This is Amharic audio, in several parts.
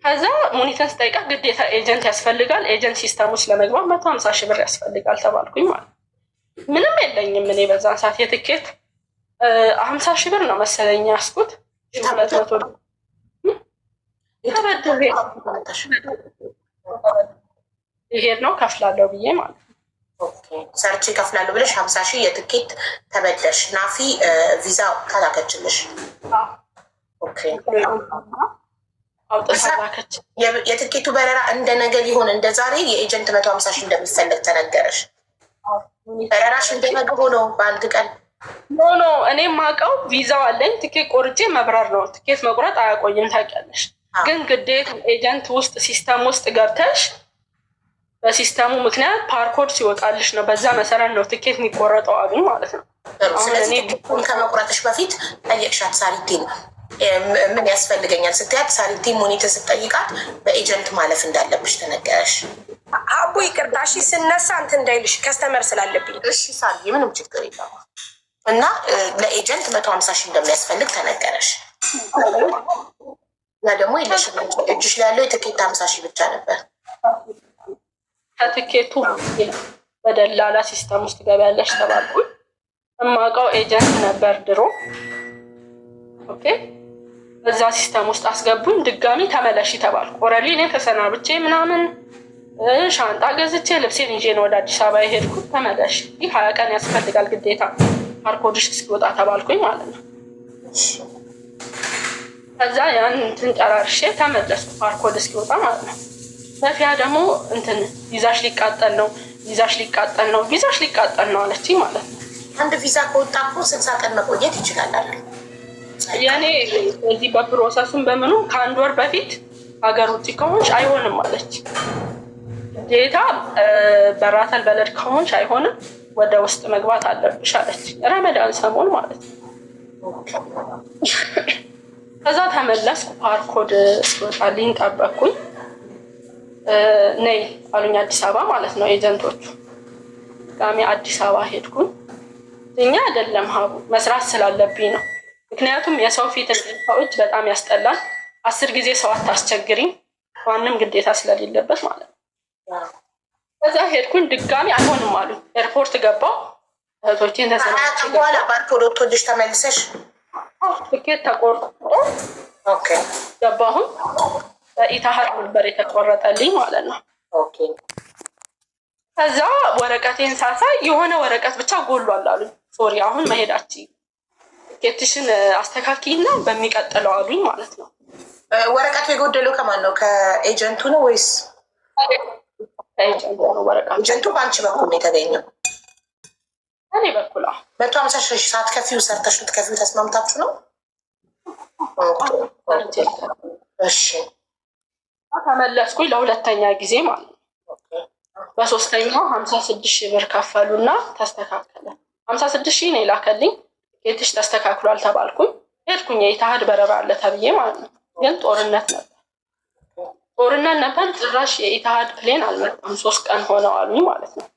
ከዛ ሙኒትን ስጠይቃት ግዴታ agent ያስፈልጋል፣ agent system ውስጥ ለመግባት 150,000 ብር ያስፈልጋል ተባልኩኝ ማለት ነው። ምንም የለኝም እኔ በዛን ሰዓት፣ የትኬት 50,000 ብር ነው መሰለኝ ያስኩት። 200 ተበድሬ ይሄድ ነው ከፍላለሁ ብዬ ማለት ነው። ሰርቼ ከፍላለሁ ብለሽ 50,000 የትኬት ተበደርሽ። ናፊ ቪዛ ተላከችልሽ። አውጥታ ላከች። የትኬቱ በረራ እንደ ነገ ሊሆን እንደ ዛሬ የ agent 150,000 እንደሚፈለግ ተነገረሽ። በረራሽ እንደ ነገ ሆኖ በአንድ ቀን። No, እኔ የማውቀው ቪዛው አለኝ፣ ትኬት ቆርጬ መብረር ነው። ትኬት መቁረጥ አያቆይም ታውቂያለሽ። ግን ግዴታ agent ውስጥ system ውስጥ ገብተሽ በ system ኡ ምክንያት barcode ሲወጣልሽ ነው፣ በዛ መሰረት ነው ትኬት የሚቆረጠው አሉኝ ማለት ነው። ስለዚህ ትኬቱን ከመቁረጥሽ በፊት ጠየቅሻት ሳሪቲን፣ ምን ያስፈልገኛል ስትያት፣ ሳሪቲ ሙኒት ስትጠይቃት በ agent ማለፍ እንዳለብሽ ተነገረሽ። አቡ ይቅርታ፣ እሺ ስነሳ እንትን እንዳይልሽ customer ስላለብኝ። እሺ ሳሪ፣ ምንም ችግር የለም። እና ለ agent 150,000 እንደሚያስፈልግ ተነገረሽ። እና ደግሞ የለሽም፣ እጅሽ ላይ ያለው የትኬት 50,000 ብቻ ነበር። ከትኬቱ በደላላ system ውስጥ ገቢያለሽ ተባልኩኝ። እማውቀው agent ነበር ድሮ። Okay፣ በዛ system ውስጥ አስገቡኝ። ድጋሚ ተመለሺ ተባልኩ። Already እኔ ተሰናብቼ ምናምን ሻንጣ ገዝቼ ልብሴን ይዤ ነው ወደ አዲስ አበባ የሄድኩት። ተመለሺ፣ ይህ 20 ቀን ያስፈልጋል ግዴታ barcode ሽ እስኪወጣ ተባልኩኝ ማለት ነው። ከዛ ያን እንትን ጨራርሼ ተመለስኩ፣ barcode እስኪወጣ ማለት ነው። ሰፊያ ደግሞ እንትን ቪዛሽ ሊቃጠል ነው፣ ቪዛሽ ሊቃጠል ነው፣ ቪዛሽ ሊቃጠል ነው አለችኝ ማለት ነው። አንድ ቪዛ ከወጣ እኮ 60 ቀን መቆየት ይችላል አይደል? የኔ በዚህ በ process ኡም በምኑ ከአንድ ወር በፊት ሀገር ውጭ ከሆንሽ አይሆንም አለች። ግዴታ برات البلد ከሆንሽ አይሆንም፣ ወደ ውስጥ መግባት አለብሽ አለች። ረመዳን ሰሞን ማለት ነው። ከዛ ተመለስኩ። Barcode እስኪወጣልኝ ጠበቅኩኝ። ነይ አሉኝ፣ አዲስ አበባ ማለት ነው agent ኦቹ። ድጋሜ አዲስ አበባ ሄድኩኝ። እኛ አይደለም ሀቡ፣ መስራት ስላለብኝ ነው። ምክንያቱም የሰው ፊት፣ ሰው እጅ በጣም ያስጠላል። 10 ጊዜ ሰው አታስቸግሪም፣ ማንም ግዴታ ስለሌለበት ማለት ነው። ከዛ ሄድኩኝ፣ ድጋሚ አይሆንም አሉኝ። Airport ገባው፣ እህቶቼን ተሰናብቼ በኋላ barcode ወጥቶልሽ ተመልሰሽ ትኬት ተቆርጦ ገባሁኝ። በኢታሀድ ነበር የተቆረጠልኝ ማለት ነው። ከዛ ወረቀቴን ሳሳይ የሆነ ወረቀት ብቻ ጎሏል አሉኝ። Sorry፣ አሁን መሄዳችን ትኬትሽን አስተካኪና በሚቀጥለው አሉኝ ማለት ነው። ወረቀቱ የጎደለው ከማን ነው? ከ agent ኡ ነው ወይስ? ከ agent ኡ ነው ወረቀቱ። Agent ኡ በአንቺ በኩል ነው የተገኘው? እኔ በኩል። 150,000 ሳትከፊው ሰርተሽ ልትከፊው ተስማምታችሁ ነው? እሺ። ተመለስኩኝ ለሁለተኛ ጊዜ ማለት ነው። በሶስተኛው 56,000 ብር ከፈሉና ተስተካከለ። 56,000 ነው የላከልኝ። ትኬትሽ ተስተካክሏል ተባልኩኝ። ሄድኩኝ፣ የኢትሃድ በረራ አለ ተብዬ ማለት ነው። ግን ጦርነት ነበር፣ ጦርነት ነበር። ጭራሽ የኢትሃድ plane አልመጣም። 3 ቀን ሆነው አሉኝ ማለት ነው።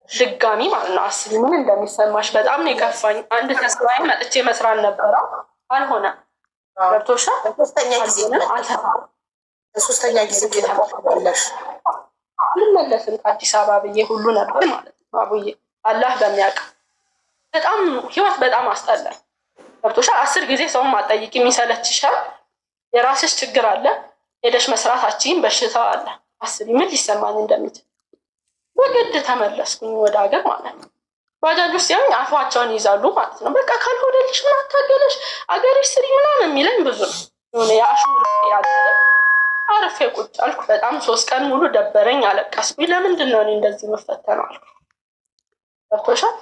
ድጋሚ ማለት ነው። አስቢ ምን እንደሚሰማሽ። በጣም ነው የከፋኝ። አንድ ተስፋዬ መጥቼ መስራት ነበረ፣ አልሆነም። ገብቶሻል? ሶስተኛ ጊዜ ሶስተኛ ጊዜ ተመለሽ። አልመለስም ከአዲስ አበባ ብዬ ሁሉ ነበር ማለት ነው። አቡዬ፣ አላህ በሚያውቅ በጣም ህይወት በጣም አስጠላኝ። ገብቶሻል? 10 ጊዜ ሰውን ማጠይቅ የሚሰለችሻል። የራስሽ ችግር አለ። ሄደሽ መስራታችን በሽታ አለ። አስቢ ምን ሊሰማኝ እንደሚችል። በግድ ተመለስኩኝ ወደ ሀገር ማለት ነው። ባጃጅ ውስጥ ሲያዩኝ አፏቸውን ይይዛሉ ማለት ነው። በቃ ካልሆነልሽ ምን አታገለሽ አገርሽ ስሪ ምናምን የሚለኝ ብዙ ነው። የሆነ የአሹር ያለ አርፌ ቁጭ አልኩ። በጣም 3 ቀን ሙሉ ደበረኝ፣ አለቀስኩኝ። ለምንድን ነው እኔ እንደዚህ መፈተነው አልኩ። ገብቶሻል?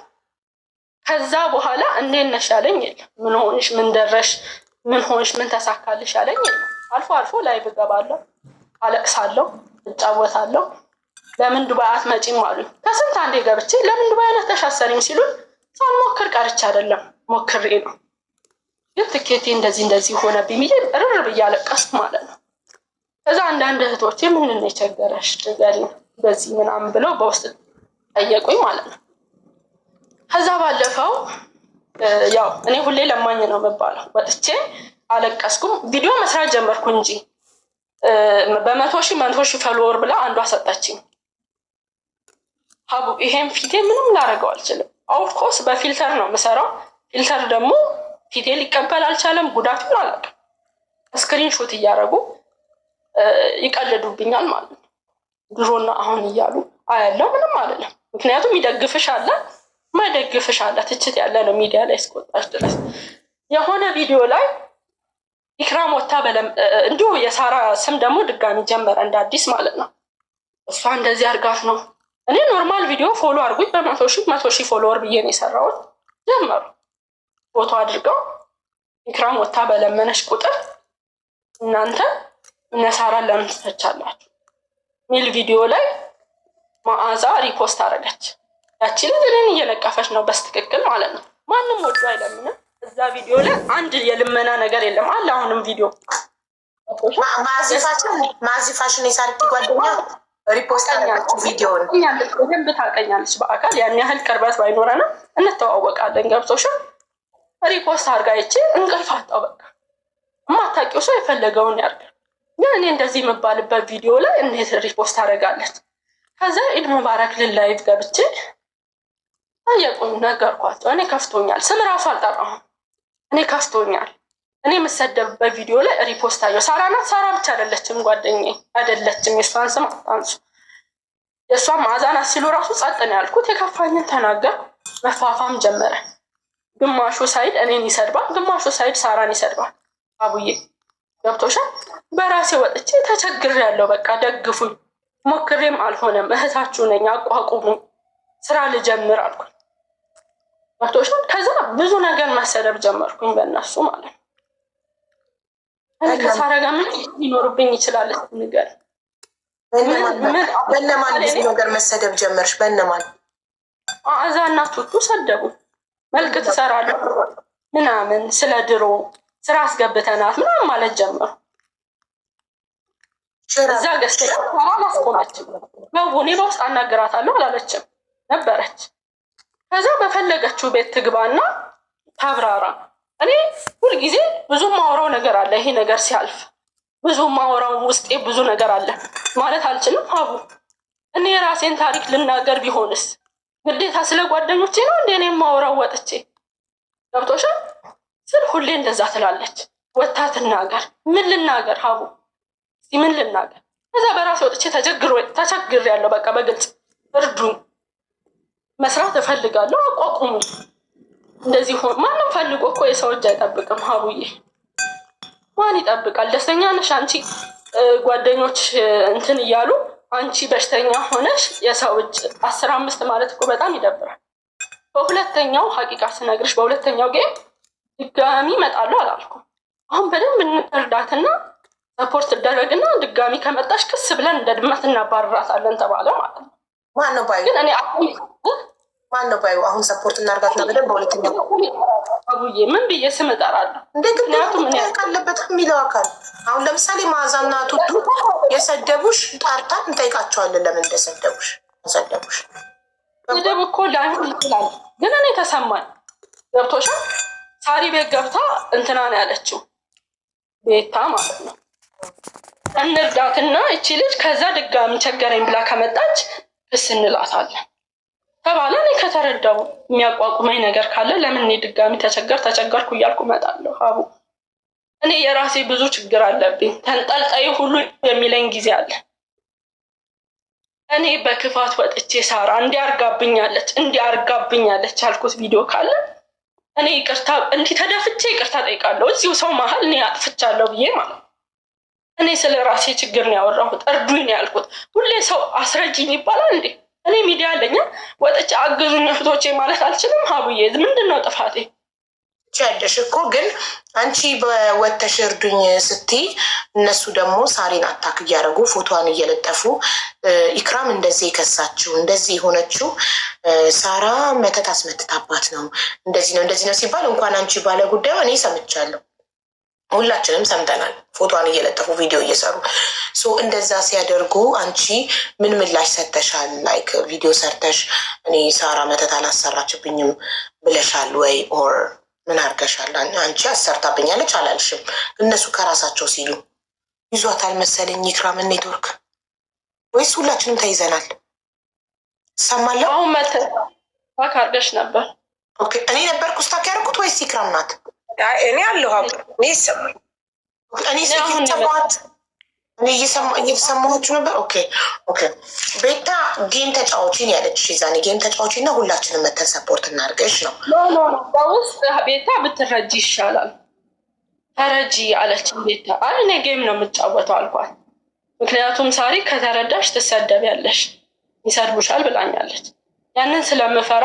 ከዛ በኋላ እንዴት ነሽ ያለኝ የለም። ምን ሆንሽ፣ ምን ደረሽ፣ ምን ሆንሽ፣ ምን ተሳካልሽ ያለኝ የለም። አልፎ አልፎ live እገባለሁ፣ አለቅሳለሁ፣ እጫወታለሁ። ለምን ዱባይ አትመጪም አሉኝ። ከስንት አንዴ ገብቼ ለምን ዱባይ መተሽ አትሰሪም ሲሉኝ ሳልሞክር ቀርቼ አይደለም፣ ሞክሬ ነው። ግን ትኬቴ እንደዚህ እንደዚህ ሆነብኝ ብዬ እርር ብዬ አለቀስኩ ማለት ነው። ከዛ አንዳንድ እህቶቼ ምንድን ነው የቸገረሽ ንገሪኝ በዚህ ምናምን ብለው በውስጥ ጠየቁኝ ማለት ነው። ከዛ ባለፈው ያው እኔ ሁሌ ለማኝ ነው የምባለው። ወጥቼ አለቀስኩም። ቪዲዮ መስራት ጀመርኩ እንጂ በ100,000 100,000 follower ብላ አንዷ ሰጠችኝ። ሀቡ ይሄን ፊቴ ምንም ላደርገው አልችልም። Of course በ filter ነው የምሰራው። Filter ደግሞ ፊቴ ሊቀበል አልቻለም። ጉዳቱን አላውቅም። Screenshot እያደረጉ ይቀልዱብኛል ማለት ነው። ድሮና አሁን እያሉ አያለው። ምንም አልልም። ምክንያቱም ይደግፍሽ አለ፣ ማይደግፍሽ አለ። ትችት ያለ ነው ሚዲያ ላይ እስከወጣሽ ድረስ። የሆነ ቪዲዮ ላይ ኢክራም ወታ እንዲሁ የሳራ ስም ደግሞ ድጋሚ ጀመረ እንደ አዲስ ማለት ነው። እሷ እንደዚህ አርጋት ነው። እኔ normal ቪዲዮ follow አድርጉኝ በ100,000 100,000 follower ብዬ ነው የሰራሁት። ጀመሩ ፎቶ አድርገው ኢክራም ወታ በለመነች ቁጥር እናንተ እነ ሳራን ለምን ትተቻላችሁ ሚል ቪዲዮ ላይ መዓዛ repost አደረገች። ያቺ ልጅ እኔን እየለቀፈች ነው በስትክክል ማለት ነው። ማንም ወዶ አይለምንም። እዛ ቪዲዮ ላይ አንድ የልመና ነገር የለም አለ። አሁንም ቪዲዮ ማዚ ፋሽን የሳርቲ ጓደኛ repost አደረገችው ቪዲዮን። በደንብ ታውቀኛለች በአካል ያን ያህል ቅርበት ባይኖረንም እንተዋወቃለን። ገብቶሻል? Repost አድርጋ አይቼ እንቅልፍ አጣሁ። በቃ የማታውቂው ሰው የፈለገውን ያርግ። ግን እኔ እንደዚህ የምባልበት ቪዲዮ ላይ እንዴት repost አደርጋለች? ከዛ ኢድ ሙባረክ ልል live ገብቼ ጠየቁኝ፣ ነገርኳቸው። እኔ ከፍቶኛል፣ ስም ራሱ አልጠራሁም። እኔ ከፍቶኛል። እኔ የምሰደብበት ቪዲዮ ላይ repost አየሁ። ሳራ ናት። ሳራ ብቻ አይደለችም፣ ጓደኛዬ አይደለችም። የእሷን ስም አታንሱ። የእሷን መዓዛ ናት ሲሉ ራሱ ጸጥ ነው ያልኩት። የከፋኝን ተናገርኩ። መፋፋም ጀመረ። ግማሹ side እኔን ይሰድባል፣ ግማሹ side ሳራን ይሰድባል። አቡዬ ገብቶሻል? በራሴ ወጥቼ ተቸግሬያለሁ። በቃ ደግፉኝ። ሞክሬም አልሆነም። እህታችሁ ነኝ፣ አቋቁሙኝ፣ ስራ ልጀምር አልኩኝ። ገብቶሻል? ከዛ ብዙ ነገር መሰደብ ጀመርኩኝ በእነሱ ማለት ነው። እኔ ከሳራ ጋር ምን ሊኖርብኝ ይችላል? ንገር። በእነማን ብዙ ነገር መሰደብ ጀመርሽ? በእነማን? መዓዛ እና ቱቱ ሰደቡ። መልክ ትሰራለህ ምናምን፣ ስለ ድሮ ስራ አስገብተናት ምናምን ማለት ጀመሩ። እዛ ገዝተ ሳራ አላስቆመችም። እኔ በውስጥ አናግራታለሁ አላለችም ነበረች። ከዛ በፈለገችው ቤት ትግባና ታብራራ። እኔ ሁልጊዜ ብዙ ማውራው ነገር አለ። ይሄ ነገር ሲያልፍ ብዙ ማውራው ውስጤ ብዙ ነገር አለ ማለት አልችልም። ሀቡ እኔ የራሴን ታሪክ ልናገር ቢሆንስ ግዴታ ስለ ጓደኞቼ ነው እንደ እኔ ማውራው ወጥቼ? ገብቶሻል ስል ሁሌ እንደዛ ትላለች። ወታ ትናገር። ምን ልናገር ሀቡ እስቲ ምን ልናገር? ከዛ በራሴ ወጥቼ ተቸግሬያለሁ። በቃ በግልጽ እርዱኝ፣ መስራት እፈልጋለሁ፣ አቋቁሙ። እንደዚህ ሆን ማንም ፈልጎ እኮ የሰው እጅ አይጠብቅም። ሀቡዬ ማን ይጠብቃል? ደስተኛ ነሽ አንቺ፣ ጓደኞች እንትን እያሉ አንቺ በሽተኛ ሆነሽ የሰው እጅ 10 5 ማለት እኮ በጣም ይደብራል። በሁለተኛው ሀቂቃ ስነግርሽ በሁለተኛው game ድጋሚ እመጣለሁ አላልኩም። አሁን በደንብ እንርዳትና support ትደረግና ድጋሚ ከመጣሽ ክስ ብለን እንደ ድመት እናባርራታለን ተባለ ማለት ነው። ማነው ባዩ? ግን እኔ ማነው ባዩ? አሁን support እናርጋትና በደንብ በሁለተኛው አቡዬ ምን ብዬ ስም እጠራለሁ? እንደ ምክንያቱም እኔ ካለበት የሚለው አካል አሁን ለምሳሌ መዓዛና ቱቱ የሰደቡሽ ጠርተን እንጠይቃቸዋለን። ለምን እንደሰደቡሽ ሰደቡሽ? ስድብ እኮ ላይሆን ይችላል፣ ግን እኔ ተሰማኝ። ገብቶሻል? ሳሪ ቤት ገብታ እንትና ነው ያለችው ቤታ ማለት ነው። እንርዳትና እቺ ልጅ ከዛ ድጋሚ ቸገረኝ ብላ ከመጣች ክስ እንላታለን ተባለ። እኔ ከተረዳው የሚያቋቁመኝ ነገር ካለ ለምን እኔ ድጋሚ ተቸገር ተቸገርኩ እያልኩ እመጣለሁ? ሀቡ እኔ የራሴ ብዙ ችግር አለብኝ። ተንጠልጣይ ሁሉ የሚለኝ ጊዜ አለ። እኔ በክፋት ወጥቼ ሳራ እንዲያርጋብኛለች እንዲያርጋብኛለች ያልኩት ቪዲዮ ካለ እኔ ይቅርታ እንዲህ ተደፍቼ ይቅርታ ጠይቃለሁ። እዚሁ ሰው መሀል እኔ አጥፍቻለሁ ብዬ ማለት ነው። እኔ ስለ ራሴ ችግር ነው ያወራሁት፣ እርዱኝ ነው ያልኩት። ሁሌ ሰው አስረጅኝ ይባላል እንዴ? እኔ ሚዲያ አለኛ ወጥቼ አግዙኝ እህቶቼ ማለት አልችልም? ሀቡዬ ምንድን ነው ጥፋቴ? ትችያለሽ እኮ፣ ግን አንቺ በወተሽ እርዱኝ ስትይ እነሱ ደግሞ ሳሪን attack እያደረጉ ፎቶዋን እየለጠፉ ኢክራም እንደዚህ የከሳችው እንደዚህ የሆነችው ሳራ መተት አስመትታባት ነው፣ እንደዚህ ነው እንደዚህ ነው ሲባል እንኳን አንቺ ባለ ጉዳዩ እኔ ሰምቻለሁ። ሁላችንም ሰምተናል። ፎቶዋን እየለጠፉ ቪዲዮ እየሰሩ፣ so እንደዛ ሲያደርጉ አንቺ ምን ምላሽ ሰተሻል? Like ቪዲዮ ሰርተሽ እኔ ሳራ መተት አላሰራችብኝም ብለሻል ወይ or ምን አድርገሻል? አንቺ አሰርታብኛለች አላልሽም። እነሱ ከራሳቸው ሲሉ ይዟታል መሰለኝ ኢክራምን ኔትወርክ፣ ወይስ ሁላችንም ተይዘናል? ትሰማለህ? አሁን መተህ stuck አድርገሽ ነበር። Okay፣ እኔ ነበርኩ stuck ያደረኩት ወይስ ኢክራም ናት? እኔ አለሁ፣ እኔ ይሰማል። እኔ እየሰማኋት፣ እኔ እየተሰማኋችሁ ነበር። Okay፣ ቤታ game ተጫዋቺ ነው ያለችሽ። የዛኔ game ተጫዋቺ እና ሁላችንም መተን support እናድርገሽ ነው። No, no, በውስጥ ቤታ ብትረጂ ይሻላል፣ ተረጂ አለችን ቤታ። አይ እኔ game ነው የምጫወተው አልኳት። ምክንያቱም ሳሪ ከተረዳሽ ትሰደቢያለሽ፣ ይሰድቡሻል ብላኛለች። ያንን ስለምፈራ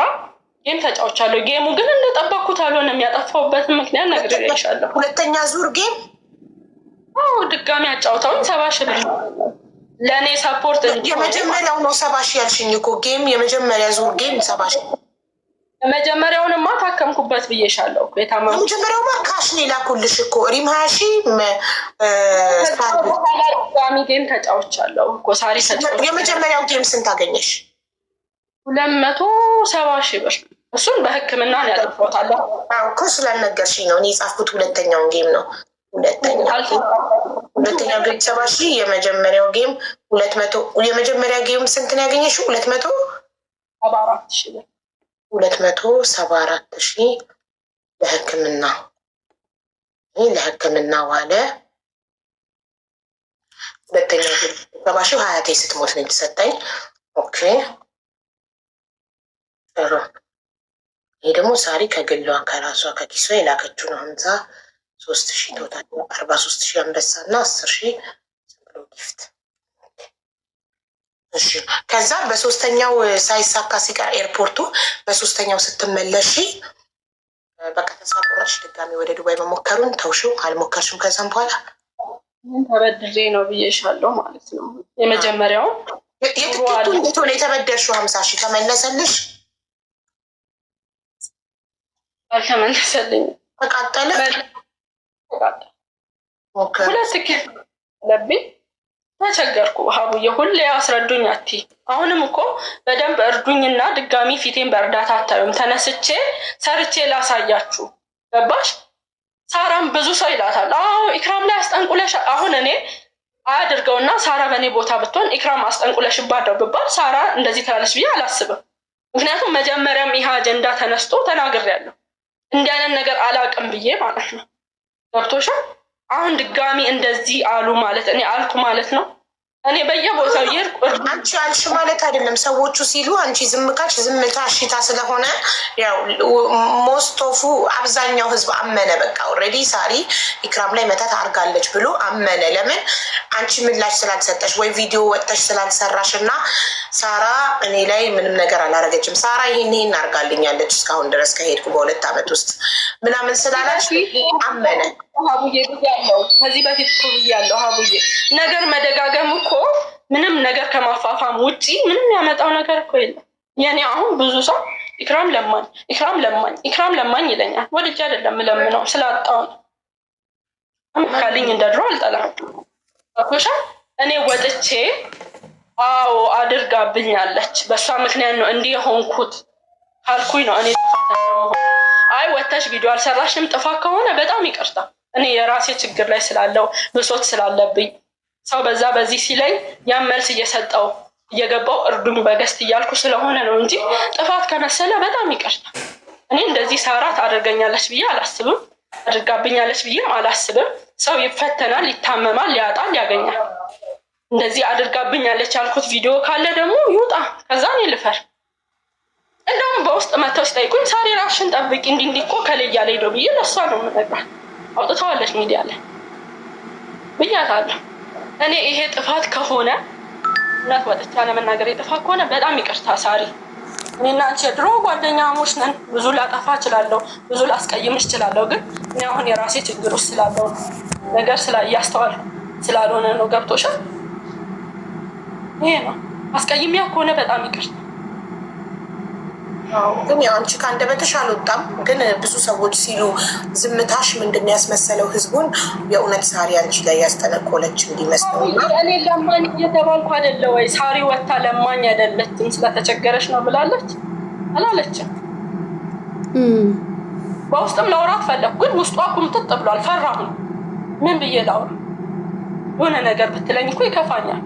game ተጫውቻለሁ። Game ኡ ግን እንደጠበቅኩት አልሆነም። ያጠፋሁበትን ምክንያት ነግሬሻለሁ። ሁለተኛ ዙር game? አዎ፣ ድጋሚ አጫውተውኝ 70,000 ብር ለእኔ support እንዲሆን። የመጀመሪያው ነው 70,000 ያልሽኝ እኮ፣ game የመጀመሪያ ዙር game 70,000። የመጀመሪያውንማ ታከምኩበት ብዬሻለሁ እኮ፣ የታመምኩት። የመጀመሪያውማ cash ነው የላኩልሽ እኮ፣ ሪም 20,000። ከዛ በኋላ ድጋሚ game ተጫውቻለሁ እኮ፣ ሳሪ ተጫውቻለሁ። የመጀመሪያው game ስንት አገኘሽ? 270,000 ብር። እሱን በሕክምና ነው ያጠፋሁት። አለ አዎ እኮ ስላልነገርሽኝ ነው። እኔ የጻፍኩት ሁለተኛውን game ነው። ሁለተኛው game 70,000፣ የመጀመሪያው game 200። የመጀመሪያ game ስንት ነው ያገኘሽው? 200 74,000 ብር። 274,000 ለህክምና፣ ይህ ለህክምና ዋለ። ሁለተኛው game 70,000 ሀያቴ ስትሞት ነው የተሰጠኝ። Okay፣ ጥሩ። ይሄ ደግሞ ሳሪ ከግሏ ከራሷ ከኪሷ የላከችው ነው። 53,000 total 43,000 አንበሳ እና 10,000 ዝም ብሎ gift። እሺ፣ ከዛ በሶስተኛው ሳይሳካ ሲቀር ኤርፖርቱ፣ በሶስተኛው ስትመለሺ በቃ ተስፋ ቆረጥሽ? ድጋሚ ወደ ዱባይ መሞከሩን ተውሽው? አልሞከርሽም ከዛም በኋላ? ተበድሬ ነው ብዬሻለሁ ማለት ነው። የመጀመሪያውን የትኬቱ እንዴት ሆነ? የተበደርሽው 50,000 ተመለሰልሽ? አልተመለሰልኝም። ተቃጠለ? ተቃጠለ። ሁለት ትኬት ለብኝ ተቸገርኩ። ሀቡዬ ሁሌ አስረዱኝ አቲ፣ አሁንም እኮ በደንብ እርዱኝና ድጋሚ ፊቴን በእርዳታ አታዩም። ተነስቼ ሰርቼ ላሳያችሁ። ገባሽ? ሳራም ብዙ ሰው ይላታል። አዎ ኢክራም ላይ አስጠንቁለሽ፣ አሁን እኔ አያድርገውና ሳራ በእኔ ቦታ ብትሆን ኢክራም አስጠንቁለሽባት ነው ብባል ሳራ እንደዚህ ትላለች ብዬ አላስብም። ምክንያቱም መጀመሪያም ይህ አጀንዳ ተነስቶ ተናግሬያለሁ። እንዲህ አይነት ነገር አላውቅም ብዬ ማለት ነው። ገብቶሻል? አሁን ድጋሚ እንደዚህ አሉ ማለት እኔ አልኩ ማለት ነው። እኔ በየቦታው እየሄድኩ አንቺ አልሽ ማለት አይደለም። ሰዎቹ ሲሉ አንቺ ዝም ካልሽ ዝምታ እሽታ ስለሆነ ያው most of አብዛኛው ህዝብ አመነ። በቃ already ሳሪ ኢክራም ላይ መተት አርጋለች ብሎ አመነ። ለምን? አንቺ ምላሽ ስላልሰጠሽ ወይ ቪዲዮ ወጥተሽ ስላልሰራሽ እና ሳራ እኔ ላይ ምንም ነገር አላረገችም፣ ሳራ ይሄን ይሄን አርጋልኛለች እስካሁን ድረስ ከሄድኩ በ2 ዓመት ውስጥ ምናምን ስላላሽ አመነ። ሀቡዬ ብያለሁ፣ ከዚህ በፊት እኮ ብያለሁ። ሀቡዬ ነገር መደጋገም እኮ ምንም ነገር ከማፋፋም ውጪ ምንም ያመጣው ነገር እኮ የለም። የኔ አሁን ብዙ ሰው ኢክራም ለማኝ፣ ኢክራም ለማኝ፣ ኢክራም ለማኝ ይለኛል። ወድጄ አይደለም የምለምነው፣ ስላጣው ነው። ካልኝ እንደ ድሮ አልጠላም። ኮሻ እኔ ወጥቼ አዎ አድርጋብኛለች፣ በእሷ ምክንያት ነው እንዲህ የሆንኩት ካልኩኝ ነው እኔ ጥፋተኛ መሆን። አይ ወተሽ ቪዲዮ አልሰራሽም ጥፋት ከሆነ በጣም ይቅርታ። እኔ የራሴ ችግር ላይ ስላለው፣ ብሶት ስላለብኝ፣ ሰው በዛ በዚህ ሲለኝ ያን መልስ እየሰጠው እየገባው እርዱኝ በ guest እያልኩ ስለሆነ ነው እንጂ ጥፋት ከመሰለ በጣም ይቅርታ። እኔ እንደዚህ ሳራ ታደርገኛለች ብዬ አላስብም። አድርጋብኛለች ብዬም አላስብም። ሰው ይፈተናል፣ ይታመማል፣ ያጣል፣ ያገኛል። እንደዚህ አድርጋብኛለች ያልኩት ቪዲዮ ካለ ደግሞ ይውጣ፣ ከዛ እኔ ልፈር። እንደውም በውስጥ መጥተው ሲጠይቁኝ ሳሪ ራስሽን ጠብቂ፣ እንዲህ እንዲህ እኮ ከሌ እያለኝ ነው ብዬ ለእሷ ነው የምነግራት። አውጥተዋለች ሚዲያ ላይ ብያታለሁ። እኔ ይሄ ጥፋት ከሆነ፣ እውነት ወጥቻ ለመናገር የጥፋት ከሆነ በጣም ይቅርታ ሳሪ። እኔና አንቺ የድሮ ጓደኛሞች ነን። ብዙ ላጠፋ እችላለሁ፣ ብዙ ላስቀይምሽ እችላለሁ። ግን እኔ አሁን የራሴ ችግር ውስጥ ስላለው ነው፣ ነገር እያስተዋልኩ ስላልሆነ ነው። ገብቶሻል? ይሄ ነው። አስቀይሚያ ከሆነ በጣም ይቅርታ። ግን ያው አንቺ ከአንደበትሽ አልወጣም። ግን ብዙ ሰዎች ሲሉ ዝምታሽ ምንድን ነው ያስመሰለው ህዝቡን የእውነት ሳሪ አንቺ ላይ ያስጠነቆለች እንዲመስለው እና እኔ ለማኝ እየተባልኩ አይደለ ወይ? ሳሪ ወታ ለማኝ አይደለችም ስለተቸገረች ነው ብላለች አላለችም? በውስጥም ላውራት ፈለግኩ፣ ግን ውስጧ ኩምጥጥ ብሏል። ፈራሁኝ። ምን ብዬ ላውራ? የሆነ ነገር ብትለኝ እኮ ይከፋኛል።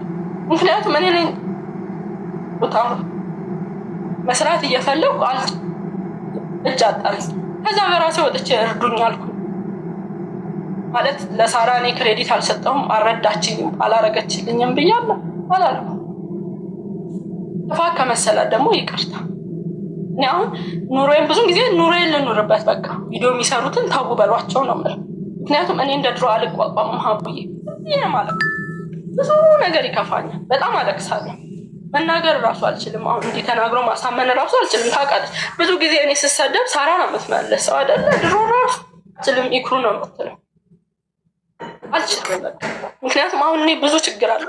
ምክንያቱም እኔ ነኝ ቦታ መስራት እየፈለግኩ እጅ አጣለኝ። ከዛ በራሴ ወጥቼ እርዱኝ አልኩ። ማለት ለሳራ እኔ credit አልሰጠሁም፣ አልረዳችኝም፣ አላረገችልኝም ብያለሁ አላልኩም። ጥፋት ከመሰላት ደግሞ ይቅርታ። እኔ አሁን ኑሮዬን ብዙ ጊዜ ኑሮዬን ልኑርበት፣ በቃ ቪዲዮ የሚሰሩትን ተው በሏቸው ነው የምለው። ምክንያቱም እኔ እንደ ድሮ አልቋቋምም። ሀቡዬ ይህ ማለት ብዙ ነገር ይከፋኛል፣ በጣም አለቅሳለሁ። መናገር እራሱ አልችልም። አሁን እንዲህ ተናግሮ ማሳመን እራሱ አልችልም። ታውቃለች፣ ብዙ ጊዜ እኔ ስሰደብ ሳራ ነው የምትመልሰው አይደለ? ድሮ እራሱ አልችልም፣ ኢክሩ ነው የምትለው። አልችልም በቃ። ምክንያቱም አሁን እኔ ብዙ ችግር አለ፣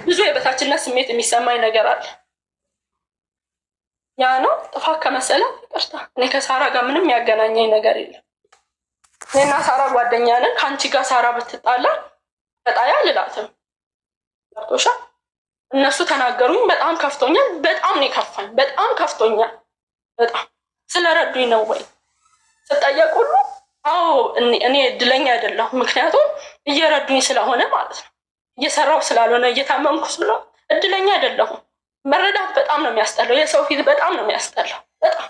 ብዙ የበታችነት ስሜት የሚሰማኝ ነገር አለ። ያ ነው ጥፋት ከመሰለ ይቅርታ። እኔ ከሳራ ጋር ምንም ያገናኘኝ ነገር የለም። እኔና ሳራ ጓደኛ ነን። ከአንቺ ጋር ሳራ ብትጣላ ተጣያ አልላትም። ገብቶሻል? እነሱ ተናገሩኝ፣ በጣም ከፍቶኛል። በጣም ነው የከፋኝ። በጣም ከፍቶኛል። በጣም ስለረዱኝ ነው ወይ ስጠየቅ ሁሉ አዎ እኔ እድለኛ አይደለሁም። ምክንያቱም እየረዱኝ ስለሆነ ማለት ነው፣ እየሰራው ስላልሆነ እየታመምኩ ስለሆነ እድለኛ አይደለሁም። መረዳት በጣም ነው የሚያስጠላው። የሰው ፊት በጣም ነው የሚያስጠላው። በጣም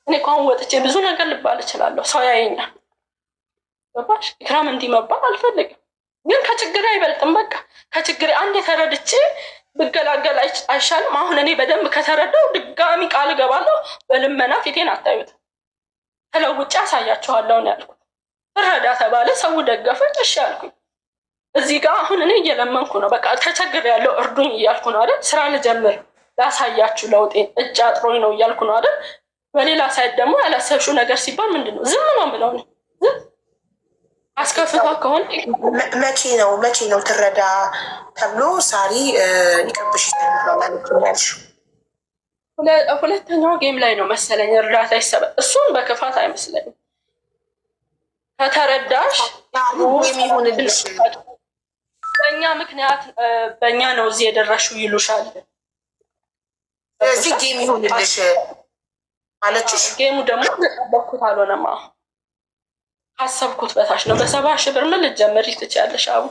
እኔ እኮ አሁን ወጥቼ ብዙ ነገር ልባል እችላለሁ። ሰው ያየኛል። ገባሽ? ኢክራም እንዲህ መባል አልፈልግም፣ ግን ከችግሬ አይበልጥም። በቃ ከችግሬ አንዴ ተረድቼ ብገላገል አይሻልም? አሁን እኔ በደንብ ከተረዳው ድጋሚ ቃል እገባለሁ፣ በልመና ፊቴን አታዩትም። ተለውጬ አሳያችኋለሁ ነው ያልኩት። እረዳ ተባለ፣ ሰው ደገፈኝ፣ እሺ አልኩኝ። እዚህ ጋር አሁን እኔ እየለመንኩ ነው። በቃ ተቸግሬያለሁ፣ እርዱኝ እያልኩ ነው አይደል? ስራ ልጀምር ላሳያችሁ ለውጤን፣ እጅ አጥሮኝ ነው እያልኩ ነው አይደል? በሌላ side ደግሞ ያላሰብሽው ነገር ሲባል ምንድን ነው ዝም ነው የምለው እኔ። ዝም አስከፍቷ ከሆነ መቼ ነው ትረዳ ተብሎ ሳሪ ይቅርብሽ ያልሽው? ሁለተኛው game ላይ ነው መሰለኝ እርዳታ ይሰበ እሱን በክፋት አይመስለኝም። ከተረዳሽ የሚሆንልሽ በእኛ ምክንያት በእኛ ነው እዚህ የደረሽው ይሉሻል። ስለዚህ game ይሁንልሽ አለችሽ። Game ኡ ደግሞ እንደጠበቅኩት አልሆነም። አሁን ካሰብኩት በታች ነው። በ70,000 ብር ምን ልትጀምሪ ትችያለሽ? አቡ